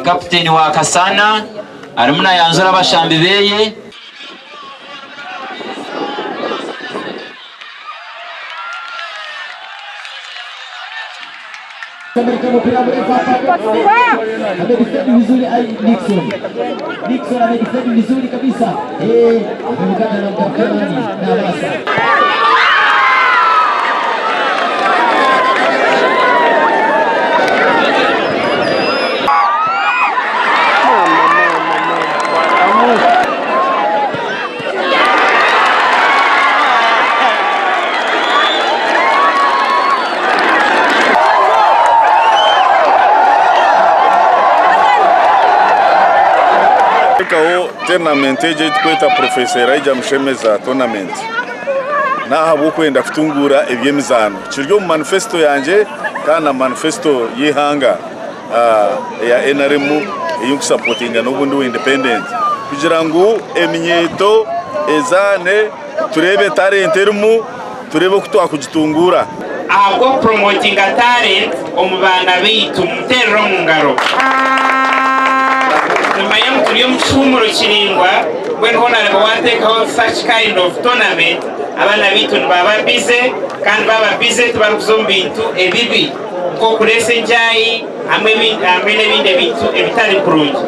Kaputeni wa Kasana arimu nayanjura abashambi beye. Tekaho tournament egi ei turikweta Professor Elijah Mushemeza tournament n'ahabw'okwenda kutunguura eby'emizaano. Kiri omu manifesto yangye kandi na manifesto y'eihanga eya NRM ei ndikusapotinga n'obu ndi owa independent kugira ngu eminyeeto ezaane tureebe talent erimu tureebe oku twakugitunguura. Ahabw'okupromotinga talent omu baana baitu. Mumuteerere omu ngaro. Nimanya ngu turi omu kihuumuro kiraingwa, mbwenu hoona reeba waateekaho such kind of tournament, abaana baitu nibaba busy kandi baaba busy tibarikuza omu bintu ebibi nk'okureesa enjaayi hamwe n'ebindi ebintu ebitari kurungi.